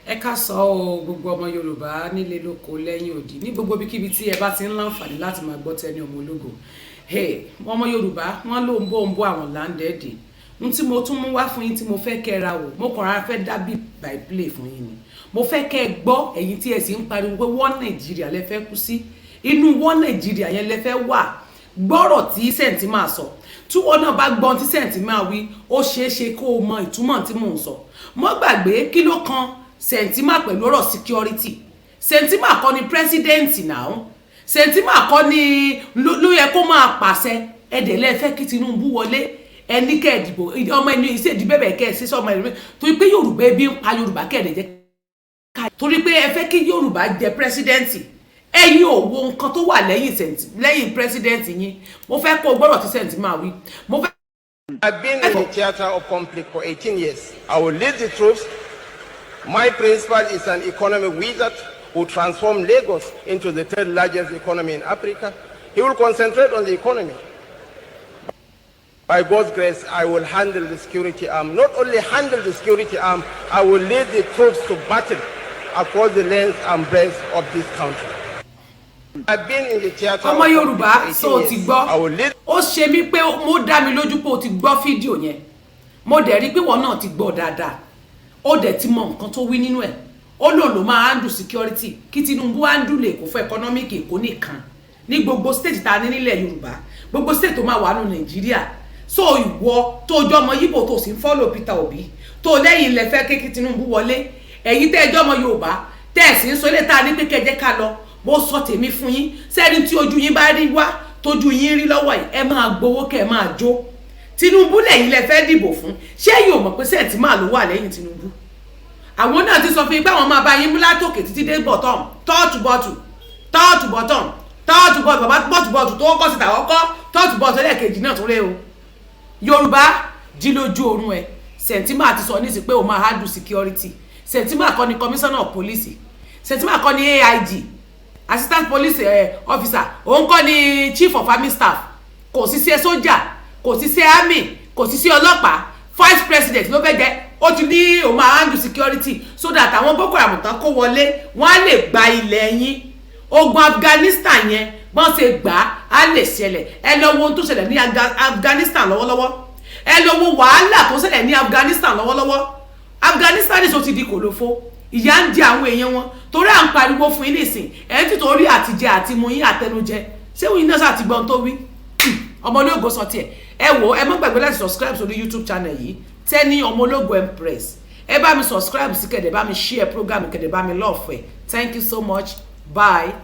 Ẹ káàsán o, gbogbo ọmọ Yorùbá nílé, lóko, lẹ́yìn odi, ní gbogbo ibikíbi tí ẹ bá ti ń láǹfààní láti máa gbọ́ Tenny Ọmọ Ológo. Ọmọ Yorùbá, wọn ló ń bó ń bó àwọn láńdẹ́ẹ̀dì n tí mo tún mú wá fún yín, tí mo fẹ́ kẹ́ ra wò. Mo kàn rárá fẹ́ dá bí by play fún yín ni. Mo fẹ́ kẹ́ ẹ gbọ́. Ẹ̀yin tí ẹ sì ń pariwo pé wọ́n Nàìjíríà lẹ fẹ́ kú sí, inú wọ́n Nàìjíríà yẹn lẹ fẹ́ wà, gbọ́rọ̀ tí Shettima sọ. Tí wọn náà bá gbọ́n tí Shettima wí, ó ṣeé ṣe kó o mọ ìtumọ̀ tí mò ń sọ. Mọ́ gbàgbé, kí ló kan Shettima pẹ̀lú ọ̀rọ̀ security? Shettima kọ́ ni president náà. Shettima kọ́ ni ló yẹ kó máa pàṣẹ. Ẹ̀dẹ̀ lẹ́ fẹ́ kí Tinubu wọlé, ẹni kẹ́ ẹ̀ dìbò ọmọ ẹni ìṣèdí bẹ́bẹ̀ kẹ́ ẹ̀ sí sọmọ ẹni, torí pé Yorùbá, ebi ń pa Yorùbá, kẹ́ ẹ̀ jẹ́ ká torí pé ẹ fẹ́ kí Yorùbá jẹ president. Ẹ̀yin ò wo nǹkan tó wà lẹ́yìn lẹ́yìn president yín. Mo fẹ́ kó o gbọ́dọ̀ tí Shettima wí. Mo fẹ́. I've been in the theater of conflict for 18 years. I will lead the troops. My principal is an economic wizard who transformed Lagos into the third largest economy in Africa. He will concentrate on the economy. By God's grace, I will handle the security arm. Not only handle the security arm, I will lead the troops to battle across the length and breadth of this country. I've been in the theater. Ọmọ Yorùbá, so ti gbọ́. Ó ṣe mí pé mo dá mi lójú pé o ti gbọ́ fídíò yẹn. Mo dẹ̀ rí pé wọ́n náà ti gbọ́ dáadáa, ó dẹ̀ ti mọ nǹkan tó wí nínú ẹ̀. Ó lò ló máa handle security, kí Tinubu handle Èkó fún economic, Èkó nìkan, ní gbogbo state tá a ní nílẹ̀ Yorùbá, gbogbo state tó máa wà nù Nàìjíríà. So ìwọ tó jọ ọmọ Yíbò, tó sì ń follow Peter Obi, tó lẹ́yìn ilẹ̀ fẹ́ kí Tinubu wọlé, ẹ̀yin tẹ́ ẹjọ́ ọmọ Yorùbá, tẹ́ ẹ̀ sì ń sọ ilé tá a ní pé kẹjẹ́ ká lọ, mo sọ tèmi fún yín. Sẹ́ni tí ojú yín bá rí wá, tójú yín rí lọ́wọ́ yìí, ẹ máa gbowó kẹ́ ẹ máa jó. Tinubu lẹ́yìn lẹ fẹ́ dìbò fún. Ṣé yóò mọ̀ pé Shettima ló wà lẹ́yìn Tinubu? Àwọn náà ti sọ fún yín pé àwọn máa bá yín mú látòkè títí dé bottom, top to bottom, top to bottom, top to bottom. Bàbá bọ́tù bọ́tù tó kọ́ síta kọ́kọ́, top to bottom lẹ́ẹ̀kejì náà tún rè o. Yorùbá, jí lójú oorun ẹ. Shettima ti sọ nísìsiyìí pé òun máa handle security. Shettima kọ́ ni commissioner of police. Shettima kọ́ ni AIG, assistant police officer. Òun kọ́ ni chief of army staff. Kò sí sí sójà, kò sí sí army, kò sí sí ọlọ́pàá. Vice president ló fẹ́ jẹ́. Ó ti ní òun máa handle security so that àwọn Boko Haram tán kó wọlé, wọ́n á lè gba ilẹ̀ yín. Ogun Afghanistan yẹn, bọ́n ṣe gbà á lè ṣẹlẹ̀. Ẹ lọ wo ohun tó ṣẹlẹ̀ ní Afghanistan lọ́wọ́lọ́wọ́. Ẹ lọ wo wàhálà tó ṣẹlẹ̀ ní Afghanistan lọ́wọ́lọ́wọ́. Afghanistan ní sọ ti di kòlòfo, ìyà ń jẹ àwọn èèyàn wọn. Torí à ń pariwo fún yín nísìn, ẹ̀ ń tìtorí àtijẹ àti mu yín àtẹnujẹ. Ṣé wọ́n yín náà ṣáà ti gbọ́n tó wí? Ọmọ Ológo sọ tiẹ̀. Ẹ wò, ẹ má gbàgbé láti subscribe sórí YouTube channel yìí, Tenny Ọmọ Ológo Empress. Ẹ bá mi subscribe sí, kẹ̀dẹ̀ bá mi share program, kẹ̀dẹ̀ bá mi love ẹ̀. Thank you so much, bye.